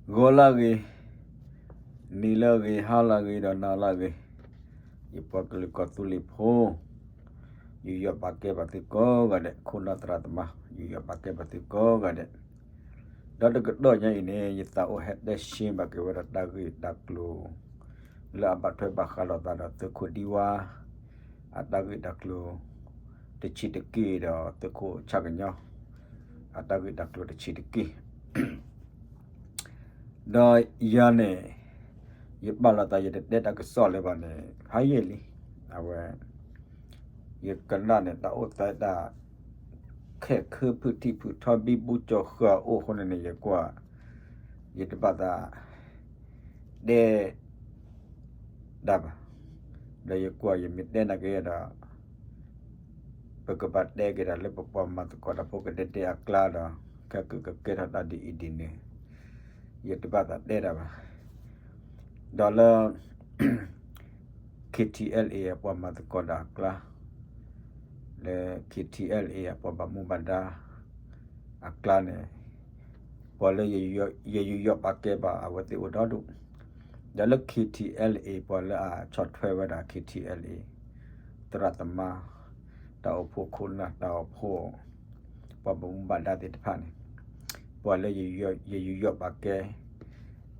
ဂီၤလၢအဂ့ၤ, နံၤလၢအဂ့ၤ, ဟါလၢအဂ့ၤ ဒီးနၤလၢအဂ့ၤ, ယပှၤကလုာ်ကီၢ်သူလ့ၤဖိ, ယူးယီၣ်ပာ်ကဲဘၣ်သုကိးဂၤဒဲး, ခိၣ်နၢ်သရၣ်သမါ, ယူးယီၣ်ပာ်ကဲဘၣ်သုကိးဂၤဒဲး, ဒီးတကတီၢ်ညါအံၤန့ၣ် ယသးအိၣ်ဟဲတဲရှဲဘၣ်က့ၤဝဲဒၣ်တၢ်ဂ့ၢ်တၢ်ကျိၤ လၢအဘၣ်ထွဲဘၣ်ဃးလိာ်သးဒီးသုးခိၣ်ဒံဝါ အတၢ်ဂ့ၢ်တၢ်ကျိၤ တဆံးတက့ၢ်ဒီးသုးခိၣ်ဆၣ်ကညီ အတၢ်ဂ့ၢ်တၢ်ကျိၤတဆံးတက့ၢ် ဒီးယၤန့ၣ် ယပာ်လီၤသးယတတဲတၢ်ကစီၣ်လၢၤဘၣ်န့ၣ် ဖးယံာ်လံ, အဝဲ ယကနၣ်န့ၣ် တၢ်အိၣ်သးတၢ် ခဲၣ်ခုဖုၣ်ထံၣ်ဖုၣ်ထီဘံဘူကၠီၤဃၢၤအအိၣ်အဃိန့ၣ်န့ၣ် ယကွၢ် ယတဘၣ်သး တဲ တၢ်ဘၣ်, ဒီးယကွၢ်ယမ့ၢ်တဲနာ်က့ဒီး ပကဘၣ်တဲက့ၤတၢ်လၢပပှၤမၤသကိးတၢ်ဖိကဒဲကဒဲအကျါဒီး ခဲကကကဲထီၣ်တၢ်ဒ်အံၤဒ်န့ၣ် ယတဘၣ်သးတဲတၢ်ဘၣ်, ဒီးလၢ KTLA အပှၤမၤသကိးတၢ်အကျါ လၢ KTLA အပှၤဘၣ်မူဘၣ်ဒါ အကျါန့ၣ် ပှၤလၢ ယယူးယီၣ်ပာ်ကဲဘၣ်အဝဲသ့ၣ်အိၣ်ဒီဒူၣ်, ဒီးလၢ KTLA ပှၤလၢအဆီၣ်ထွဲဝဲဒၣ် KTLA သရၣ်သမါ, တၢ်အိၣ်ဖှိၣ်ခိၣ်နၢ်, တၢ်အိၣ်ဖှိၣ် ပှၤဘၣ်မူဘၣ်ဒါသ့ၣ်တဖၣ်န့ၣ် ပှၤလၢ ယယူးယီၣ်ပာ်ကဲ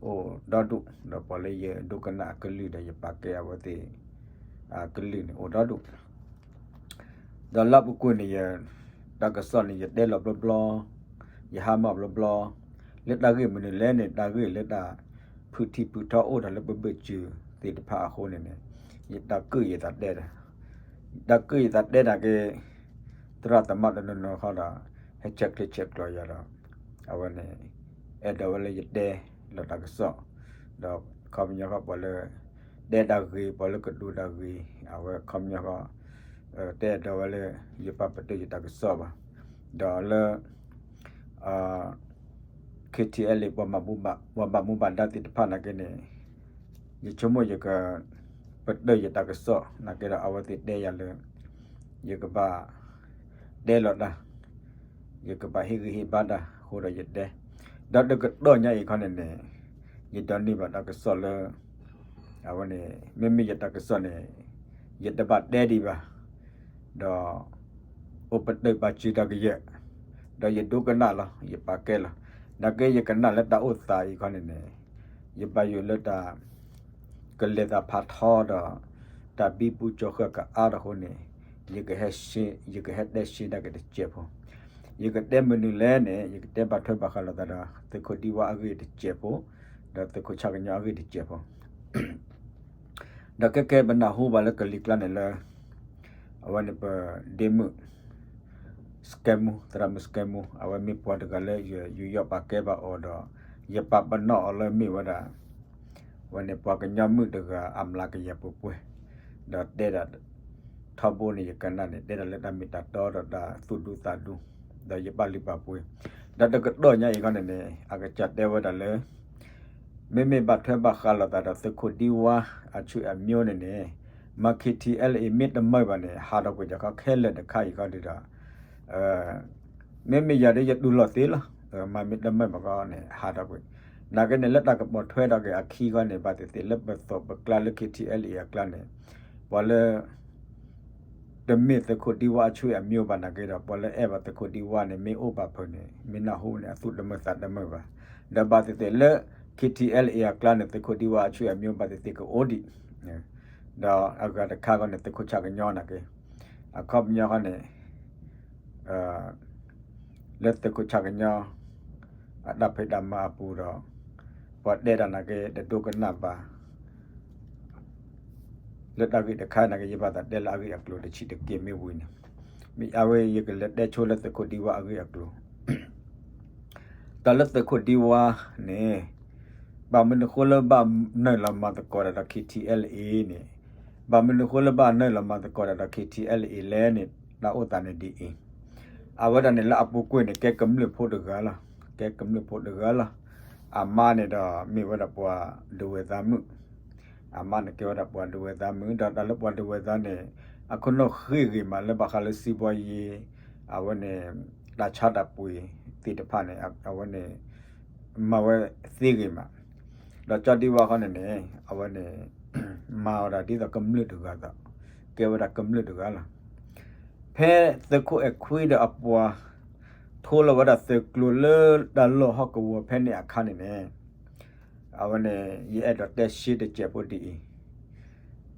အိၣ်ဒီဒူၣ်, ဒီးပှၤလၢယဒိကနၣ်အကလုၢ်ဒီးယပာ်ကဲအဝဲသ့ၣ် အကလုၢ်န့ၣ်အိၣ်ဒီဒူၣ် ဒီးလၢပူၤကွံာ်န့ၣ် ယ တၢ်ကစီၣ်န့ၣ် ယတဲလီၤဘျီဘျီ, ယဟါမၢ်ဘျီဘျီ, လၢတၢ်ဂ့ၢ်မနုၤလဲၣ်န့ၣ် တၢ်ဂ့ၢ်လၢတၢ်ဖုၣ်ထံဖုၣ်ထီအိၣ်ဒီးလၢပဘၢၣ်စၢၤသ့ၣ်တဖၣ်အဃိန့ၣ်န့ၣ် ယတၢ်ကၢၣ်ယသးတဲဒီး တၢ်ကၢၣ်ယသးတဲနာ်က့ သရၣ်သမါတနီၤနီၤဃီဒီး ဟဲဆဲးချ့ဆဲးကျိးယၤဒီး အဝဲန့ၣ် အဲၣ်ဒိးဝဲလၢယတဲလီၤတၢ်ကစီၣ်, ဒီးခီပညီဃီပှၤလၢ တဲတၢ်ဂ့ၤ ပှၤလၢကဒိးတၢ်ဂ့ၤ အဝဲခီပညီဃီ တအဲၣ်ဒိးဝဲလၢ ယပာ်ပတုာ်ယတၢ်ကစီၣ်ဘၣ်, ဒီးလၢ KTLA ပှၤဘၣ်မူဘၣ်ဒါသ့ၣ်တဖၣ်နာ်က့န့ၣ် ယဆိကမိၣ်ယက ပတုာ်ယတၢ်ကစီၣ်နာ်က့ဒီး အဝဲသ့ၣ်တဲယၤလၢ ယကဘၣ် တဲလီၤတၢ်, ယကဘၣ်ဟ့ၣ်ဂံၢ်ဟ့ၣ်ဘါတၢ်အဃိဒီးယတဲ, ဒီးတကတီၢ်ညါအံၤခီန့ၣ်န့ၣ် ယဒိးန့ၢ်ဘၣ်တၢ်ကစီၣ်လၢ အဝဲန့ၣ် မ့မ့ၢ်ယတၢ်ကစီၣ်န့ၣ် ယတဘၣ်တဲဒံးဘၣ်, ဒီး အိၣ်ပတုာ်ပာ်စၢၤတၢ်ကယဲၢ်, ဒီးယဒိကနၣ်လီၤ ယပာ်ကဲလီၤ, နာ်က့ယကနၣ်လၢတၢ်အိၣ်သးအံၤခီန့ၣ်န့ၣ် ယဘၣ်ယိၣ်လၢတၢ် ကလဲၤသးဖးထီဒီး တၢ်ဘံဘူကၠီၤဃၢၤကအါထီၣ်အဃိန့ၣ် ယကဟဲတဲရှဲတၢ်က့ၤတစဲးဖိ, ယကတဲမနုၤလဲၣ်န့ၣ် ယကတဲဘၣ်ထွဲဘၣ်ဃးလိာ်သးဒီး သုးခိၣ်ဒံဝါအဂ့ၢ်တစဲးဖိ, ဒီးသုးခိၣ်ဆၣ်ကညီအဂ့ၢ်တစဲးဖိ ဒီးခဲကဲပနၢ်ဟူဘၣ်လၢကလံၤကျါန့ၣ်လၢ အဝဲန့ၣ်ပဒ့မုၣ် စကဲမူ သရၣ်မုၣ်စကဲမူ အဝဲမ့ၢ်ပှၤတဂၤလၢယယူးယီၣ်ပာ်ကဲဘၣ်အီၤဒီး ယပာ်ပနီၣ်အီၤလၢမ့ၢ်ဝဲဒၣ် အဝဲန့ၣ်ပှၤကညီမုၣ်တဂၤအမျးကယၤပှဲၤပှဲၤ, ဒီးတဲဒၣ် ထီဘိန့ၣ် ယကနၣ်န့ၣ် တဲဒၣ်လၢတၢ်မ့ၢ်တၢ်တီဒီးတၢ်သူၣ်ဒူသးဒူ, ဒီးယပာ်လုၢ်ပာ်ပှ့ၤ, ဒီးတကတီၢ်ညါအံၤခီန့ၣ်န့ၣ် အကစၢ်တဲဝဲဒၣ်လၢ မ့မ့ၢ်ဘၣ်ထွဲဘၣ်ဃးလိာ်သးဒီးသုးခိၣ်ဒံဝါအဆွေအမျိုးန့ၣ်န့ၣ် မၤ KTLA မ့ၢ်တမုာ်ဘၣ်န့ၣ် ဟးထီၣ်ကွံာ်တခီခဲလၢာ်တခါအံၤခီဒီး မ့မ့ၢ်ယၤဒီးယတူၢ်လိာ်သ့လီၤ, မၤမ့ၢ်တမုာ်ဘၣ်ခီန့ၣ် ဟးထီၣ်ကွံာ်, နာ်က့န့ၣ် လၢတၢ်ကပိာ်ထွဲထီၣ်က့ၤအခံခီန့ၣ် ဘၣ်သ့ၣ်သ့ၣ်လၢပသိးပကျါလၢ KTLA အကျါန့ၣ် ပှၤလၢ တမ့ၢ်သုးခိၣ်ဒံဝါအဆွေအမျိုးဘၣ်နာ်က့ဒီး ပှၤလၢအဲၣ်ဘၣ်သုးခိၣ်ဒံဝါန့ၣ် မ့ၢ်အိၣ်ဘၣ်ဖုးန့ၣ် မ့ၢ်နၢ်ဟူန့ၣ် အသူၣ်တမုာ်သးတမုာ်ဘၣ်, ဒီးဘၣ်သ့ၣ်သ့ၣ်လၢ KTLA အကျါန့ၣ် သုးခိၣ်ဒံဝါအဆွေအမျိုးဘၣ်သ့ၣ်သ့ၣ်ကအိၣ်ဒံး, ဒီးအဂၤတခါခီန့ၣ် သုးခိၣ်ဆၣ်ကညီနာ်က့, အခီပညီခီန့ၣ် လၢသုးခိၣ်ဆၣ်ကညီ အတၢ်ဖံးတၢ်မၤအပူၤဒီး ပှၤတဲတၢ်နာ်က့ တဒိကနၣ်ဘၣ် လၢတၢ်ဂ့ၢ်တခါနာ်က့ ယဘၣ်သးတဲလၢအဂ့ၢ်အကျိၤတဆံးတက့ၢ်မ့ၢ်ဝံၤန့ၣ်, မ့ၢ်အဝဲယကလဲၤတဲဆိလၢသုးခိၣ်ဒံဝါအဂ့ၢ်အကျိၤ တၢ်လၢသုးခိၣ်ဒံဝါန့ၣ် ဘၣ်မနုၤဃိလၢဘၣ်နုာ်လီၤမၤသကိးတၢ်ဒီး KTLA န့ၣ်, ဘၣ်မနုၤဃိလၢဘၣ်နုာ်လီၤမၤသကိးတၢ်ဒီး KTLA လဲၣ်န့ၣ် တၢ်အိၣ်သးန့ၣ်ဒ်အံၤ, အဝဲဒၣ်န့ၣ်လၢအပူၤကွံာ်န့ၣ် ကဲကမျၢၢ်ဖိတဂၤလီၤ, ကဲကမျၢၢ်ဖိတဂၤလီၤ, အမါန့ၣ်ဒီးမ့ၢ်ဝဲဒၣ်ပှၤဒဝဲၢ်သးမုၣ် အမါန့ၣ်ကဲဝဲဒၣ်ပှၤဒဝဲၢ်သးမုၣ် ဒီးတၢ်လၢပှၤဒဝဲၢ်သးန့ၣ် အခိၣ်နူာ်ဃ့ဂ့ၤမးလၢဘၣ်ဃးလၢစံးဘီယ့ အဝဲန့ၣ် တၢ်ဆါတၢ်ပှ့ၤသ့ၣ်တဖၣ်န့ၣ် အဝဲန့ၣ် မၤဝဲသ့ဂ့ၤမး, ဒီးကၠီဒံဝါခီန့ၣ်န့ၣ် အဝဲန့ၣ် မၤဝဲဒၣ်ဒ်သိးကမျၢၢ်တဂၤသိး, ကဲဝဲဒၣ်ကမျၢၢ်တဂၤလီၤ. ဖဲသုးခိၣ်အဲၣ်ခွံဒီးအပှၤ ထိလီၤဝဲဒၣ်သုးကျိၤလၢတၢ်လီၢ်ဟီၣ်ကဝီၤဖဲန့ၣ်အခါန့ၣ်န့ၣ် အဝဲန့ၣ် ယအဲၣ်ဒိးတဲရှဲတစဲးဖိဒ်အံၤ,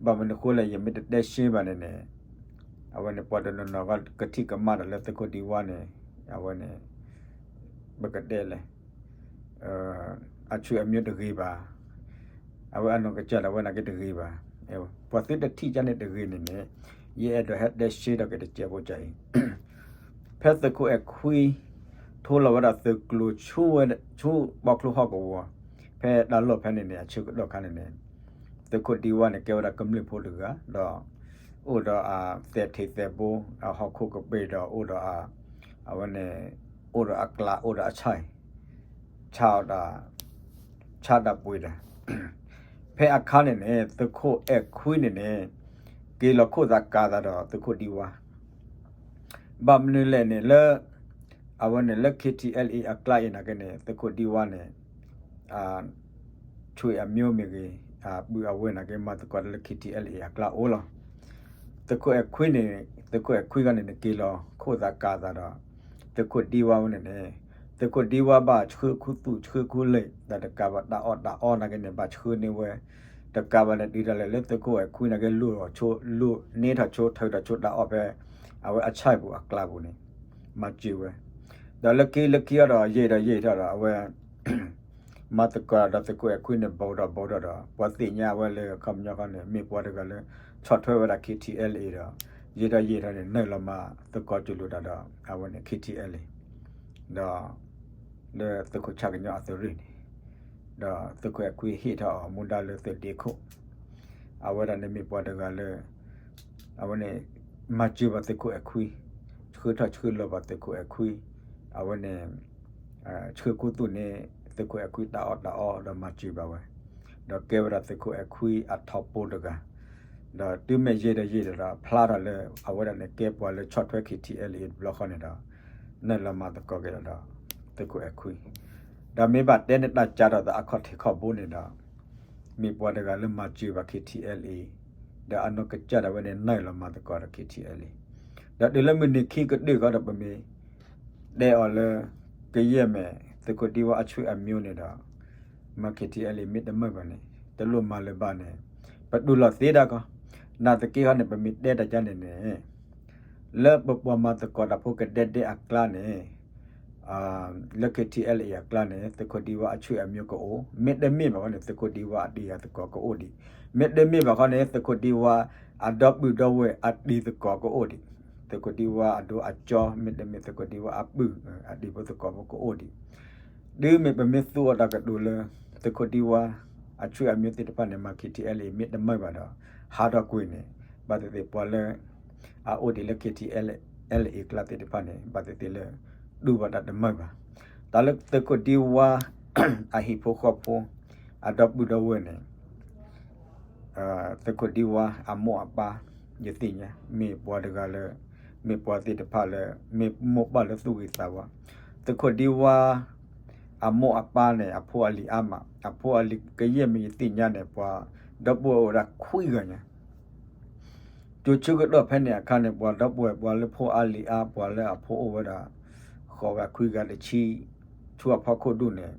ဘၣ်မနုၤဃိလဲၣ် ယမ့ၢ်တတဲရှဲဘၣ်န့ၣ်န့ၣ် အဝဲန့ၣ် ပှၤတနီၤနီၤကထံၣ်ကမၣ်ဒီးလၢသုးခိၣ်ဒံဝါန့ၣ် အဝဲန့ၣ် ပကတဲလဲၣ် အဆွေမျိုးတဂ့ၤဘၣ်, အဝဲအနီၢ်ကစၢ်ဒၣ်ဝဲနာ်က့တဂ့ၤဘၣ်, ပှၤသုတထံၣ်ကန့ၣ်တဂ့ၤန့ၣ်န့ၣ် ယအဲၣ်ဒိးဟဲတဲရှဲဒီးက့ၤတစဲးဖိကအံၤ, ဖဲသုးခိၣ်အဲၣ်ခွံ ထိလီၤဝဲဒၣ်သုးကျိၤ ဆူဘီချိဟီၣ်ကဝီၤ ဖဲတၢ်လီၢ်ဖဲန့ၣ်န့ၣ် အဆၢကတီၢ်ခါန့ၣ်န့ၣ် သုးခိၣ်ဒံဝါန့ၣ် ကဲဝဲဒၣ်ကမျၢၢ်ဖိတဂၤ ဒီး အိၣ်ဒီးအသဲးထံးသဲးဘိ အဟီၣ်ခိၣ်ကပ့ၤဒီးအိၣ်ဒီး အဝဲန့ၣ် အိၣ်ဒီးအကျး အိၣ်ဒီးအဆၣ် ဆၣ်အီၤတၢ် ဆၣ်တၢ်ပှ့ၤတၢ်, ဖဲအခါန့ၣ်န့ၣ် သုးခိၣ်အဲၣ်ခွံန့ၣ်န့ၣ် က့ၤလီၤခိၣ်သးကၤသးဒီးသုးခိၣ်ဒံဝါ, ဘၣ်မနုၤလဲၣ်န့ၣ်လၢ အဝဲန့ၣ်လၢ KTLA အကျါအံၤနာ်က့န့ၣ် သုးခိၣ်ဒံဝါန့ၣ် ဆွေမျိုးမ့ၢ်ဂ့ၤ ပုၢ်အဝဲၢ်နာ်က့ မၤသကိးတၢ်လၢ KTLA အကျါအိၣ်လီၤ. သုးခိၣ်အဲၣ်ခွံန့ၣ် သုးခိၣ်အဲၣ်ခွံဂၤန့ၣ်န့ၣ် က့ၤလီၤခိၣ်သးကၤသးဒီး သုးခိၣ်ဒံဝါဝဲန့ၣ်န့ၣ် သုးခိၣ်ဒံဝါဘၣ်ဆှၢခူသူၣ်ဆှၢခူလံာ် ဒီးတကးဘၣ်တၢ်အီၣ်တၢ်အီနာ်က့န့ၣ် ဘၣ်ဆှၢန့ၢ်ဝဲ တကးဘၣ်န့ၣ် တုၤဒၣ်လဲာ်လၢသုးခိၣ်အဲၣ်ခွံနာ်က့ လိၣ်ထီၣ်ဆိ လိၣ်န့ၢ်ထီၣ်ဆိ ထုးထီၣ်ဆိတၢ်အီၣ်ဖဲ အဝဲအဆၣ်ပူၤအကျါပူၤန့ၣ် မၤစၢၤဝဲ, ဒီးလၢခံလၢခံအီၤဒီး ယံာ်ဒီးယံာ်ထီၣ်ဒီး အဝဲ မၤသကိးဒီးသုးခိၣ်အဲၣ်ခွံန့ၣ် ဘူးထီၣ်ဘူးထီၣ်ဒီး ပှၤသ့ၣ်ညါဝဲလၢအခီပညီခီန့ၣ် မ့ၢ်ပှၤတဂၤလၢ ဆီၣ်ထွဲဝဲဒၣ် KTLA ဒီး ယံာ်ဒီးယံာ်ထီၣ်န့ၣ် နုာ်လီၤမၤသကိးကလိာ်တၢ်ဒီး အဝဲန့ၣ် KTLA ဒီး လၢသုးခိၣ်ဆၣ်ကညီအသုးရ့ၣ်န့ၣ် ဒီးသုးခိၣ်အဲၣ်ခွံဟ့ၣ်ထီၣ်အီၤမူဒါလၢသုးဒ့ခိၣ်, အဝဲဒၣ်န့ၣ်မ့ၢ်ပှၤတဂၤလၢ အဝဲန့ၣ် မၤစၢၤဘၣ်သုးခိၣ်အဲၣ်ခွံ, ဆှၢထီၣ်ဆှၢလီၤဘၣ်သုးခိၣ်အဲၣ်ခွံ, အဝဲန့ၣ် ဆှၢခူသူၣ်န့ၢ် သုးခိၣ်အဲၣ်ခွံတၢ်အီၣ်တၢ်အီဒီးမၤစၢၤဘၣ်ဝဲ, ဒီးကဲဝဲဒၣ်သုးခိၣ်အဲၣ်ခွံအထီဘိတဂၤ, ဒီးတုၤမ့ၢ်ယံာ်ဒီးယံာ်ဒီး ဖျါထီၣ်လၢအဝဲဒၣ်န့ၣ် ကဲပှၤလၢဆီၣ်ထွဲ KTLA တဘျီဃီန့ၣ်ဒီး နုာ်လီၤမၤသကိးက့ၤဒီး သုးခိၣ်အဲၣ်ခွံ, ဒီးမ့ၢ်ဘၣ်တဲန့ၣ်တၢ်ကးထီၣ်သးအခီၣ်ထံးခီၣ်ဘိန့ၣ်ဒီး မ့ၢ်ပှၤတဂၤလၢမၤစၢၤဘၣ် KTLA, ဒီးအနီၢ်ကစၢ်ဒၣ်ဝဲန့ၣ် နုာ်လီၤမၤသကိးဒီး KTLA, ဒီးတုၤလၢမုၢ်နံၤခံကတၢၢ်ဃီဒီး ပမ့ၢ်တဲအီၤလၢ ကယဲၢ်မ့ၢ်သုးခိၣ်ဒံဝါအဆွေမျိုးန့ၣ်ဒီး မၤ KTLA မ့ၢ်တမုာ်ဘၣ်န့ၣ် တလိၣ်မၤလၢၤဘၣ်န့ၣ် ပတူၢ်လိာ်သ့ဒၣ်ကီး, နာ်သက့ဃီန့ၣ် ပမ့ၢ်တဲတၢ်ကါန့ၣ်န့ၣ် လၢပပှၤမၤသကိးတၢ်ဖိကဒဲကဒဲအကျါန့ၣ် လၢ KTLA အကျါန့ၣ် သုးခိၣ်ဒံဝါအဆွေမျိုးကအိၣ်, မ့တမ့ၢ်ဘၣ်ဃီန့ၣ် သုးခိၣ်ဒံဝါအတံၤအသကိးကအိၣ်ဒံး, မ့တမ့ၢ်ဘၣ်ဃီန့ၣ် သုးခိၣ်ဒံဝါအဒီပုၢ်ဒီဝဲၢ်အတံၤသကိးကအိၣ်ဒံး, သုးခိၣ်ဒံဝါအဒိအကၠီ မ့တမ့ၢ်သုးခိၣ်ဒံဝါအပုၢ် အတံၤဖိသကိးဖိကအိၣ်ဒံး, တုၤမ့ၢ်ပမ့ၢ်သူအီၤတၢ်ကတိၤလၢ သုးခိၣ်ဒံဝါအဆွေမျိုးသ့ၣ်တဖၣ်န့ၣ် မၤ KTLA မ့ၢ်တမုာ်ဘၣ်ဒီး ဟးထီၣ်ကွံာ်န့ၣ် ဘၣ်သ့ၣ်သ့ၣ်ပှၤလၢ အအိၣ်ဒံးလၢ KTLA အကျါသ့ၣ်တဖၣ်န့ၣ် ဘၣ်သ့ၣ်သ့ၣ်လၢ တူၢ်ဘၣ်တၢ်တမုာ်ဘၣ်. တၢ်လၢသုးခိၣ်ဒံဝါ အဟံၣ်ဖိဃီဖိ အဒီပုၢ်ဒီဝဲၢ်န့ၣ် သုးခိၣ်ဒံဝါအမိၢ်အပၢ် ယသ့ၣ်ညါ မ့ၢ်ပှၤတဂၤလၢ မ့ၢ်ပှၤသ့ၣ်တဖၣ်လၢ မ့ၢ်မိၢ်ပၢ်လၢသူၣ်ဂ့ၤသးဝါ, သုးခိၣ်ဒံဝါ အမိၢ်အပၢ်န့ၣ် အဖိအလံၤအါမး, အဖိအလံၤကယဲၢ်မ့ၢ်ယသ့ၣ်ညါန့ၣ် ပှၤဒီပုၢ်ဝဲၢ်အိၣ်ဝဲဒၣ်ခွံဂၤညါ ကၠိဆၢကတီၢ်ဖဲန့ၣ်အခါန့ၣ် ပှၤဒီပုၢ်ဝဲၢ်ပှၤလၢဖိအါလံၤအါ ပှၤလၢအဖိအိၣ်ဝဲဒၣ် ဃိးဂၤခွံဂၤတဆံ ဆူအဖီခိၣ်ဒူၣ်န့ၣ်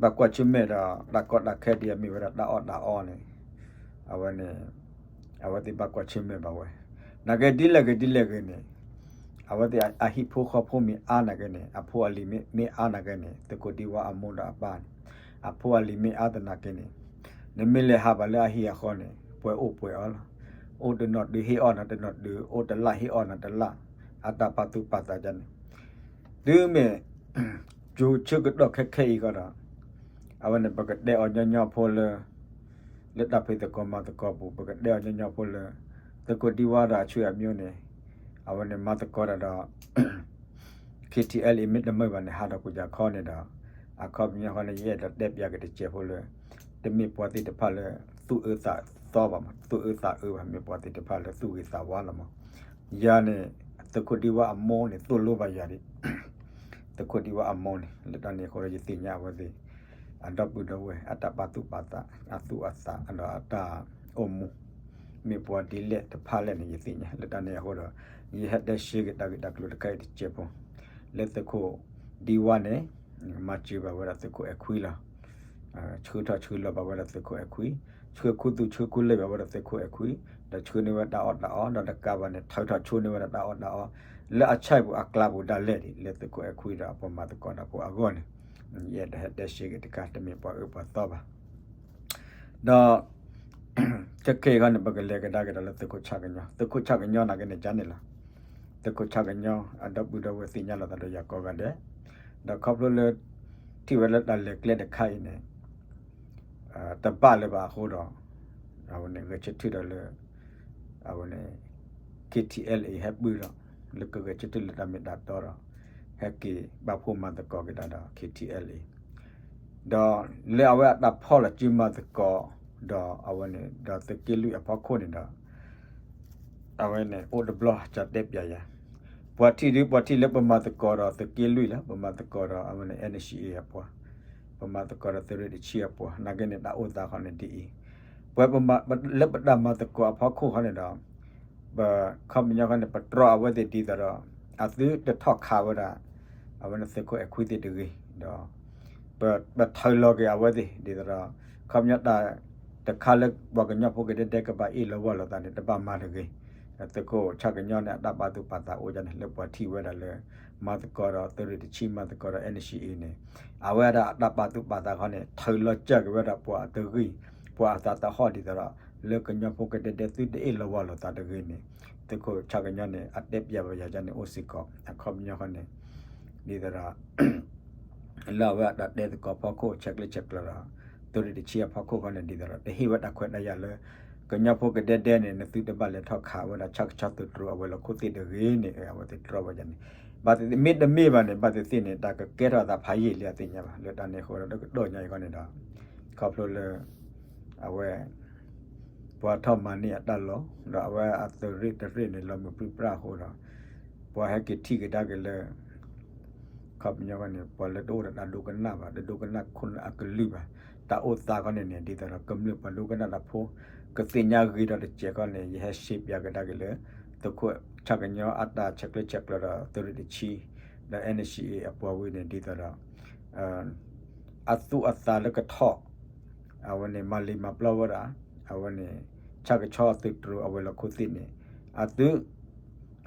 ဘၣ်ကွၢ်ဆၢၣ်မဲာ်ဒီး တၢ်ကီတၢ်ခဲဒ်အမ့ၢ်ဝဲဒၣ်တၢ်အီၣ်တၢ်အီန့ၣ် အဝဲန့ၣ် အဝဲသ့ၣ်ဘၣ်ကွၢ်ဆၢၣ်မဲာ်ဘၣ်ဝဲ, နာ်က့ဒ်လဲၣ်ဂ့ၤဒ်လဲၣ်ဂ့ၤန့ၣ် အဝဲသ့ၣ်အဟံၣ်ဖိဃီဖိမ့ၢ်အါနာ်က့န့ၣ် အဖိအလံၤမ့ၢ်အါနာ်က့န့ၣ် သုးခိၣ်ဒံဝါအမိၢ်ဒီးအပၢ်န့ၣ် အဖိအလံၤမ့ၢ်အါသနာ်က့န့ၣ် နမ့ၢ်လဲၤဟးဘၣ်လၢအဟံၣ်အဃီန့ၣ် ပှဲၤအိၣ်ပှဲၤအီလီၤ. အိၣ်တနီၤဒုးဟ့ၣ်အီၣ်နၤတနီၤဒုး အိၣ်တလၣ်ဟ့ၣ်အီၣ်နၤတလၣ် အတၢ်ပာ်သူၣ်ပာ်သးဒ်န့ၣ် တုၤမ့ၢ် ကၠိဆၢကတီၢ်ခဲခဲအံၤဃီဒီး အဝဲန့ၣ် ပကတဲအီၤညီညီဖိလၢ လၢတၢ်ဖံးသကိးမၤသကိးပူၤ ပကတဲအီၤညီညီဖိလၢ သုးခိၣ်ဒံဝါဒီးအဆွေမျိုးန့ၣ် အဝဲန့ၣ်မၤသကိးတၢ်ဒီး KTLA မ့ၢ်တမုာ်ဘၣ်န့ၣ် ဟးထီၣ်ကွံာ်ယၤခီန့ၣ်ဒီး အခီပညီဃီန့ၣ် ယအဲၣ်ဒိးတဲပၠးက့ၤတစဲးဖိလၢ တမ့ၢ်ပှၤသ့ၣ်တဖၣ်လၢ သူၣ်အၢသးသီဘၣ်မး သူၣ်အၢသးအၢဘၣ် မ့ၢ်ပှၤသ့ၣ်တဖၣ်လၢသူၣ်ဂ့ၤသးဝါလီၤမး. ယၤန့ၣ် သုးခိၣ်ဒံဝါအမိၢ်န့ၣ် သိၣ်လိဘၣ်ယၤဒံး သုးခိၣ်ဒံဝါအမိၢ်န့ၣ် လၢတၢ်န့ၣ်အဃိဒီး ယသ့ၣ်ညါအဝဲသ့ၣ် အဒီပုၢ်ဒီဝဲၢ် အတၢ်ပာ်သူၣ်ပာ်သး အသူၣ်အသး ဒီးအတၢ်အိၣ်မူ မ့ၢ်ပှၤဒ်လဲၣ်တဖၣ်လဲၣ်န့ၣ် ယသ့ၣ်ညါ လၢတၢ်န့ၣ်အဃိဒီး ယဟဲတဲရှဲက့ၤတၢ်ဂ့ၢ်တၢ်ကျိၤတခါအံၤတစဲးဖိ လၢသုးခိၣ်ဒံဝါန့ၣ် မၤစၢၤဘၣ်ဝဲဒၣ်သုးခိၣ်အဲၣ်ခွံလီၤ. ဆှၢထီၣ်ဆှၢလီၤဘၣ်ဝဲဒၣ်သုးခိၣ်အဲၣ်ခွံ, ဆှၢခူသူၣ်ဆှၢခူလ့ၢ်ဘၣ်ဝဲဒၣ်သုးခိၣ်အဲၣ်ခွံ, ဒီးဆှၢန့ၢ်ဝဲတၢ်အီၣ်တၢ်အီ ဒီးတကးဘၣ်န့ၣ် ထုးထီၣ်ဆိန့ၢ်ဝဲဒၣ်တၢ်အီၣ်တၢ်အီ လၢအဆဲပူၤအကျါပူၤဒၣ်လဲာ်ဒံး လၢသုးခိၣ်အဲၣ်ခွံဒီးပှၤမၤသကိးတၢ်ဖိအဂီၢ်န့ၣ် ယအဲၣ်ဒိးဟဲတဲရှဲက့ၤတခါ တမ့ၢ်ပှၤအၢပှၤသီဘၣ်. ဒီး ခဲခဲအံၤခီန့ၣ် ပကလဲၤကဒါက့ၤဒီးလၢသုးခိၣ်ဆၣ်ကညီ, သုးခိၣ်ဆၣ်ကညီနာ်က့န့ၣ် ကန့ၣ်လီၤ. သုးခိၣ်ဆၣ်ကညီ အဒီပုၢ်ဒီဝဲၢ်သ့ၣ်ညါလိာ်သးဒီးယၤကိးဂၤဒဲး, ဒီးခီဖျိလၢ ထံၣ်ဝဲလၢတၢ်လဲၤကျဲတခါအံၤန့ၣ် တဘၣ်လၢၤဘၣ်အဃိဒီး အဝဲန့ၣ်ဂဲၤဆၢထၢၣ်ဒီးလၢ အဝဲန့ၣ် KTLA ဟဲပၢၢ်ဒီး လၢကဂဲၤဆၢထၢၣ်လၢတၢ်မ့ၢ်တၢ်တီဒီး ဟဲက့ၤပာ်ဖှိၣ်မၤသကိးက့ၤတၢ်ဒီး KTLA ဒီးလၢအဝဲအတၢ်ဖီၣ်လီၤစုမၤသကိး ဒီးအဝဲန့ၣ် ဒီးသုးက့လွံၢ်အဖီခိၣ်န့ၣ်ဒီး အဝဲန့ၣ် အိၣ်တဘျီ ကတဲပျးယၤ, ပှၤထံၣ်ဒုး ပှၤထံၣ်လၢပမၤသကိးဒီးသုးက့လွံၢ်လီၤ, ပမၤသကိးဒီးအဝဲန့ၣ် NCA အပှၤ, ပမၤသကိးဒီးသုးရ့ၣ်တဆံအပှၤ နာ်က့န့ၣ် တၢ်အိၣ်သးခီန့ၣ်ဒ်အံၤ, ပှၤ လၢပတၢ်မၤသကိးအဖီခိၣ်ခီန့ၣ်ဒီး ပခီပညီခီန့ၣ် ပတြီအဝဲသ့ၣ်ဒ်သိးဒီး အသုတထီၣ်ခးဝဲဒၣ် အဝဲန့ၣ်သုးခိၣ်အဲၣ်ခွံသ့ၣ်တဂ့ၤ, ဒီး ပထုးလီၤက့ၤအဝဲသ့ၣ်ဒ်သိးဒီး ခီပညီတၢ်တခါလၢပှၤကညီဖိကဒဲဒဲကဘၣ်အ့ၣ်လိာ်ဝီလိာ်သးန့ၣ် တဘၣ်မၤတဂ့ၤ, သုးခိၣ်ဆၣ်ကညီန့ၣ် အတၢ်ပာ်သူၣ်ပာ်သးအိၣ်ဒ်န့ၣ် လၢပှၤထံၣ်ဝဲဒၣ်လၢ မၤသကိးဒီးသုးရ့ၣ်တဆံ မၤသကိးဒီး NCA န့ၣ် အဝဲဒၣ်အတၢ်ပာ်သူၣ်ပာ်သးခီန့ၣ် ထုးလီၤစၢ်က့ၤဝဲဒၣ်ပှၤအတဂ့ၤ, ပှၤအသးသဟီၣ်ဒ်သိးဒီး လၢကညီဖိကဒဲဒဲသုတအ့ၣ်လိာ်ဝီလိာ်သးတဂ့ၤန့ၣ် သုးခိၣ်ဆၣ်ကညီန့ၣ် အတဲပျးဘၣ်ယၤဒ်န့ၣ်အိၣ်စ့ၢ်ကီး အခီပညီခီန့ၣ် ဒ်သိးဒီး လၢအဝဲအတၢ်တဲသကိးဖီခိၣ်ဆဲးကျၢဆဲးကျၢဒီး သုးရ့ၣ်တဆံအဖီခိၣ်ခီန့ၣ် ဒ်သိးဒီး တဟ့ၣ်ဝဲတၢ်ခွဲးတၢ်ယာ်လၢ ကညီဖိကဒဲဒဲန့ၣ် နသုတဘၣ်လဲၤထီၣ်ခးဝဲဒၣ်ဆၣ်ကဆီသုးတြိၤအဝဲၤလီၢ်ခိၣ်သ့ၣ်တဂ့ၤန့ၣ် အဝဲသ့ၣ်တြီဝဲဒ်န့ၣ်, ဘၣ်သ့ၣ်သ့ၣ် မ့တမ့ၢ်ဘၣ်န့ၣ် ဘၣ်သ့ၣ်သ့ၣ်န့ၣ် တၢ်ကကဲထီၣ်အသးဖးယံာ်လံအသ့ၣ်ညါဘၣ် လၢတၢ်န့ၣ်အဃိဒီး တကတီၢ်ညါအံၤခီန့ၣ်ဒီး ခီဖျိလၢ အဝဲ ပှၤထီၣ်မၤန့ၢ်အတၢ်လီၢ် ဒီးအဝဲအသုးရ့ၣ်တရ့ၣ်န့ၣ် လီၤမုၢ်ပြံပြါအဃိဒီး ပှၤဟဲက့ၤထံၣ်ကဒါက့ၤလၢ ခီပညီခီန့ၣ် ပှၤလၢတအိၣ်ဒီးတၢ်ဒိကနၣ်ဘၣ် တဒိကနၣ်ခိၣ်နၢ်အကလုၢ်ဘၣ် တၢ်အိၣ်သးခီန့ၣ်န့ၣ် ဒ်သိးဒီးကမျၢၢ်ပှၤဒိကနၣ်တၢ်ဖိ ကသ့ၣ်ညါဂ့ၤဒီးတစဲးခီန့ၣ် ယဟဲရှဲပၠးကဒါက့ၤလၢ သုးခိၣ်ဆၣ်ကညီအတၢ်ဆဲးကျၢဆဲးကျၢဒီးသုးရ့ၣ်တဆံ ဒီး NCA အပှၤဝံၤန့ၣ် ဒ်သိးဒီး အသူၣ်အသးလၢကထီၣ် အဝဲန့ၣ် မၤလ့ၤမၤပျီဝဲဒၣ် အဝဲန့ၣ် ဆၣ်ကဆီသုးတြိၤအဝဲၤလီၢ်ခိၣ်သ့ၣ်န့ၣ် အသု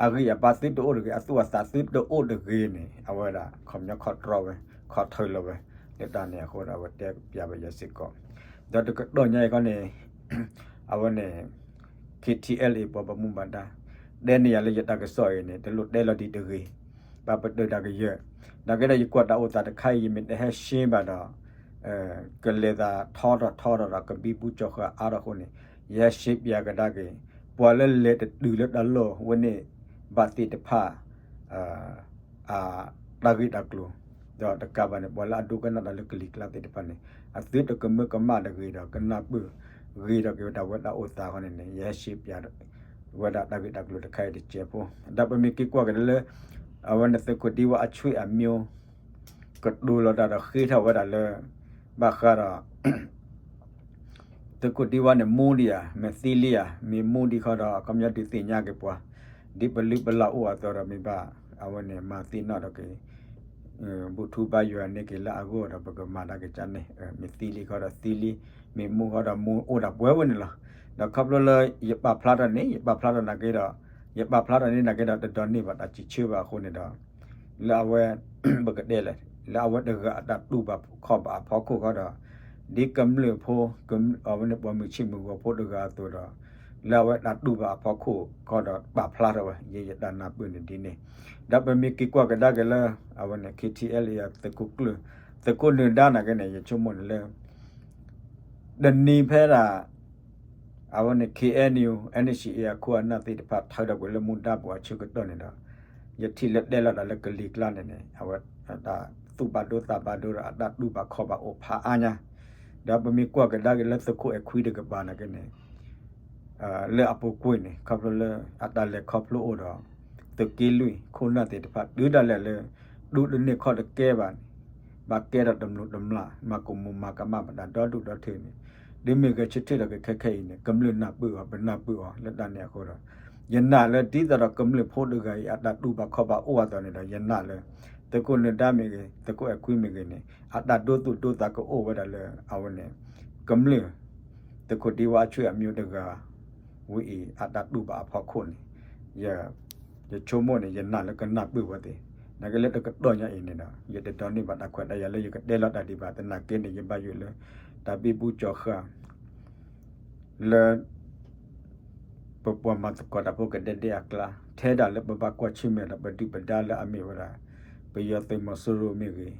အဂံၢ်အဘါသုတအိၣ်တဂ့ၤ အသူၣ်အသးသုတအိၣ်တဂ့ၤန့ၣ် အဝဲဒၣ်ခီပညီခီတြီဝဲ ခီထုးလီၤဝဲ လၢတၢ်န့ၣ်အဃိဒီး အဝဲတဲပျးဘၣ်ယၤစ့ၢ်ကီး ဒီးတကတီၢ်ညါအံၤခီန့ၣ် အဝဲန့ၣ် KTLA ပှၤဘၣ်မူဘၣ်ဒါ တဲန့ၢ်ယၤလၢယတၢ်ကစီၣ်အံၤန့ၣ် တလိၣ်တဲလီၤဒံးတဂ့ၤ ဘၣ်ပတုာ်တၢ်ကယၢၢ် နာ်က့ဒီးယကွၢ်တၢ်အိၣ်သးတခါအံၤ ယမ့ၢ်တဟဲရှဲဘၣ်ဒီး ကလဲၤသးထီထီၣ်ထီထီၣ်ဒီး ကဘံဘူကၠီဃာ်အါထီၣ်အဃိန့ၣ် ယဟဲရှဲပၠးကဒါက့ၤ ပှၤလၢလဲၤတတုၤလၢတၢ်လီၢ်ဝဲန့ၣ် ဘၣ်သ့ၣ်တဖၣ် အ တၢ်ဂ့ၢ်တၢ်ကျိၤ ဒီးတကးဘၣ်န့ၣ် ပှၤလၢအဒိကနၣ်တၢ်လၢကလံၤကျါသ့ၣ်တဖၣ်န့ၣ် အသုတကမၢကမၣ်တဂ့ၤဒီး ကနၢ်ပၢၢ်ဂ့ၤထီၣ်က့ၤဝဲဒၣ်ဝဲတၢ်အိၣ်သးအဃိန့ၣ်န့ၣ် ယဟဲရှဲပၠး ဝဲဒၣ်တၢ်ဂ့ၢ်တၢ်ကျိၤတခါအံၤတစဲးဖိ ဒီးပမ့ၢ်က့ၤကွၢ်က့ၤလၢ အဝဲန့ၣ်သုးခိၣ်ဒံဝါအဆွေအမျိုး ကတိၤလီၤတၢ်ဒီးဃ့ထီၣ်ဝဲဒၣ်လၢ ဘၣ်ဃးဒီး သုးခိၣ်ဒံဝါန့ၣ် မူဒံးဧါ မ့ၢ်သံလံဧါ မ့ၢ်မူဒံးခီဒီး အခီပညီဒုးသ့ၣ်ညါက့ၤပှၤ ဒ်ပလုၢ်ပလၢ်အိၣ်အသိးဒီးမ့ၢ်ဘၣ် အဝဲန့ၣ်မၤသ့ၣ်နီၣ်ထီၣ်က့ၤ ဘူၣ်ထူဘါယွၤန့ၢ်က့ၤလၢအဂီၢ်ဒီး ပကမၤတၢ်ကစၢ်န့ၣ် မ့ၢ်သံလံခီဒီးသံလံ မ့ၢ်မူခီဒီးမူအိၣ်ဒၣ်ပှဲၤဝဲန့ၣ်လီၤ. ဒီးခီဖျိလၢယပာ်ဖျါထီၣ်န့ၣ် ယပာ်ဖျါထီၣ်နာ်က့ဒီး ယပာ်ဖျါထီၣ်န့ၣ်နာ်က့ဒီး တဒိးန့ၢ်ဘၣ်တၢ်စံးဆၢဘၣ်အဃိန့ၣ်ဒီး လၢအဝဲ ပကတဲလဲၣ် လၢအဝဲတဂၤအတၢ်တူၢ်ဘၣ်ခီၣ်ဘၣ်အဖီခိၣ်ခီဒီး ဒ်ကမျၢၢ်ဖိ အဝဲန့ၣ်ပှၤမုၢ်ဆ့ၣ်မုၢ်ဂီၤဖိတဂၤအသိးဒီး လၢအဝဲတၢ်တူၢ်ဘၣ်အဖီခိၣ်ခီဒီး ပာ်ဖျါထီၣ်ဝဲ ယဲယတၢ်နၢ်ပၢၢ်န့ၣ်ဒ်န့ၣ် ဒီးပမ့ၢ်က့ၤကွၢ်ကဒါက့ၤလၢ အဝဲန့ၣ် KTLA သုးခိၣ်ကျၢၢ် သုးခိၣ်နၢၤဒါနာ်က့န့ၣ် ယဆိကမိၣ်န့ၣ်လၢ တနံၤဖဲဒၣ် အဝဲန့ၣ် KNU NCA အခိၣ်အနၢ်သ့ၣ်တဖၣ် ထုးထီၣ်ကွံာ်လၢမူဒါပူၤအဆၢကတီၢ်န့ၣ်ဒီး ယထံၣ်လၢတဲလီၤတၢ်လၢကလံၤကျါန့ၣ်န့ၣ် အဝဲတၢ်သူၣ်ဘၣ်ဒိသးဘၣ်ဒိဒီး အတၢ်တူၢ်ဘၣ်ခီၣ်ဘၣ်အိၣ်ဖးအါညါ ဒီးပမ့ၢ်ကွၢ်ကဒါက့ၤလၢသုးခိၣ်အဲၣ်ခွံတကပၤနာ်က့န့ၣ် လၢအပူၤကွံာ်န့ၣ် ခီဖျိလၢအတၢ်လဲၤခီဖျိအိၣ်ဒီး သုးက့လွံၢ်ခိၣ်နၢ်သ့ၣ်တဖၣ် တုၤဒၣ်လဲာ်လၢ ဒူၣ်တန့ၢ်ခီၣ်တကဲဘၣ်န့ၣ် ဘၣ်ကဲထီၣ်တမျိးတမျာ် မၤကိၢ်မူၤမၤကမၣ်ဘၣ်တၢ်ဒီဒူၣ်ဒီထၢန့ၣ် ဒ်မ့ၢ်ဂဲၤဆၢထၢၣ်ဒီးကခဲခဲအံၤန့ၣ် ကမျၢၢ်နၢ်ပၢၢ်အီၤ ပနၢ်ပၢၢ်အီၤလၢတၢ်န့ၣ်အဃိဒီး ယနာ်လၢဒ်သိးဒီးကမျၢၢ်ဖိတဂၤအံၤ အတၢ်တူၢ်ဘၣ်ခီၣ်ဘၣ်အိၣ်အသိးန့ၣ်ဒီး ယနာ်လၢ သုးခိၣ်နၢၤဒါမ့ၢ်ဂ့ၤ သုးခိၣ်အဲၣ်ခွံမ့ၢ်ဂ့ၤန့ၣ် အတၢ်ဒိသူၣ်ဒိသးကအိၣ်ဝဲဒၣ်လၢအဝဲန့ၣ် ကမျၢၢ် သုးခိၣ်ဒံဝါအဆွေမျိုးတဂၤ ဝဲအံၤ အတၢ်တူၢ်ဘၣ်အဖီခိၣ်န့ၣ် ယဆိကမိၣ်န့ၣ် ယနာ်လၢကနၢ်ပၢၢ်ဝဲသ့ၣ် နာ်က့လၢတကတီၢ်ညါအံၤန့ၣ်ဒီး ယတဒိးန့ၢ်ဘၣ်တၢ်ခွဲးတၢ်ယာ်လၢယကတဲလီၤတၢ်ဒံးဘၣ် သနာ်က့န့ၣ် ယဘၣ်ယိၣ်လၢ တၢ်ဘံဘူကၠီၤဃာ် လၢ ပပှၤမၤသကိးတၢ်ဖိကဒဲကဒဲအကျါ ထဲဒၣ်လၢပဘၣ်ကွၢ်ဆၢၣ်မဲာ်ဒီးပဒုၣ်ပဒါလၢအမ့ၢ်ဝဲဒၣ် ပယီၤသုးမီၤစိရိၤမ့ၢ်ဂ့ၤ,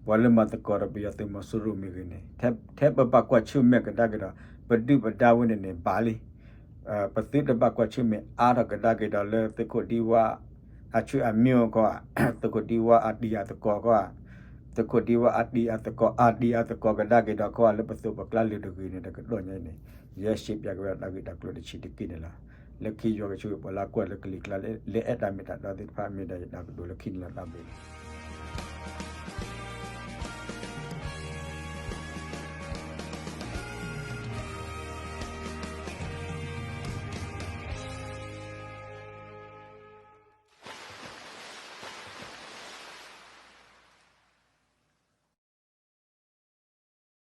ပှၤလၢမၤသကိးဒီးပယီၤသုးမီၤစိရိၤမ့ၢ်ဂ့ၤန့ၣ် ထဲပဘၣ်ကွၢ်ဆၢၣ်မဲာ်ကဒါက့ၤဒီး ပဒုၣ်ပဒါဝဲန့ၣ်န့ၣ် ဘၣ်လံ ပသုတဘၣ်ကွၢ်ဆၢၣ်မဲာ်အါထီၣ်ကဒါက့ၤဒီးလၢသုးခိၣ်ဒံဝါ အဆွေမျိုးခီဧါ, သုးခိၣ်ဒံဝါအတံၤအသကိးခီဧါ, သုးခိၣ်ဒံဝါအတံၤအသကိး အတံၤအသကိးကဒါက့ၤဒီးခီဧါ လၢပသိးပကျါလၢတဂ့ၤန့ၣ် တကတီၢ်ညါအံၤန့ၣ် ယဲစံးပၠးက့ၤဝဲဒၣ်တၢ်ဂ့ၢ်တၢ်ကျိၤတဆံးတက့ၢ်န့ၣ်လီၤ. လၢခံယွၤကဆိၣ်ဂ့ၤပှၤလၢကွၢ်လၢကလံၤကျါ လၢအဲၣ်တၢ်မ့ၢ်တၢ်တီသ့ၣ်တဖၣ် မ့ၢ်ဒၣ်ယတၢ်ကတိၤလၢခံန့ၣ်လီၤ. တၢ်ဘျုးလီၤ.